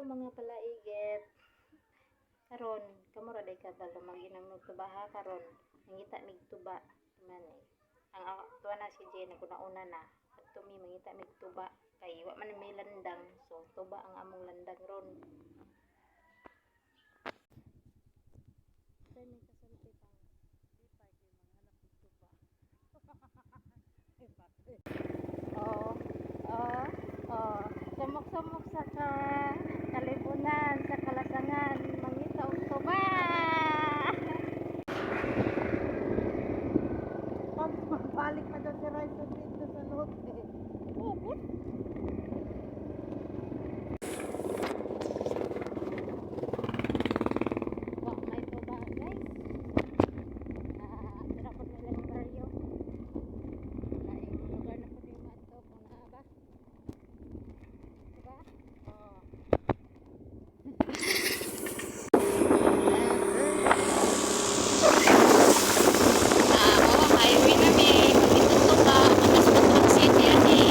Mga palaigit. Karon, kamo ra day kabalo mag-inom og tuba ha karon. Mangita mig tuba man eh. Ang tuwa na si Jen naguna-una na. Adto mi mangita mig tuba kay wa man may landang, so tuba ang among landang ron. Say may kasulti pang. Di pa kay manghanap og tuba. Ay, patay. Oo. Sumok-sumok sa kalibunan, sa kalasangan, mangita og tuba. Pag mabalik pa daw si Raisa dito sa lote. Oh, good. Wa may tuba, guys. Ah, dira po nila yung baryo. Laing lugar na po yung maadto kung naa ba. Diba? Oo. Ah, oo, highway na mi. Pagkituto ka, matas Potoc City ani.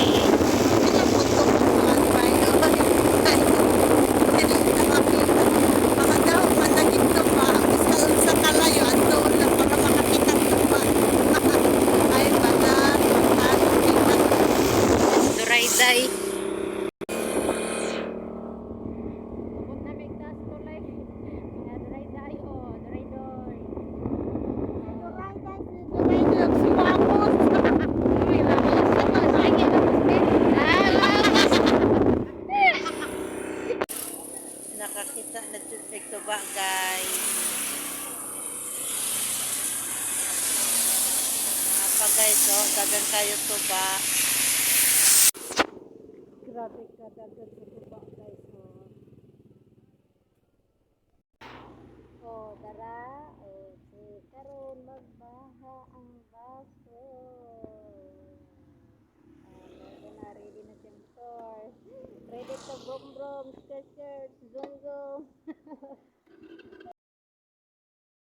Duray-day. Tubot na mig taas tulay. Mga duray-day oh, duray-doy. Uy, vamos. Ay, ah, vamos. Nakakita na jud mig tuba, guys. Apa guys, oh, dagan kayo tuba. Grabe ka dagan sa tuba, guys, oh. Oh, dara, okay. Karon magbaha ang baso. Ah, na ready na siyang motor. Ready to brum brum, skirt skirt, zoom zoom.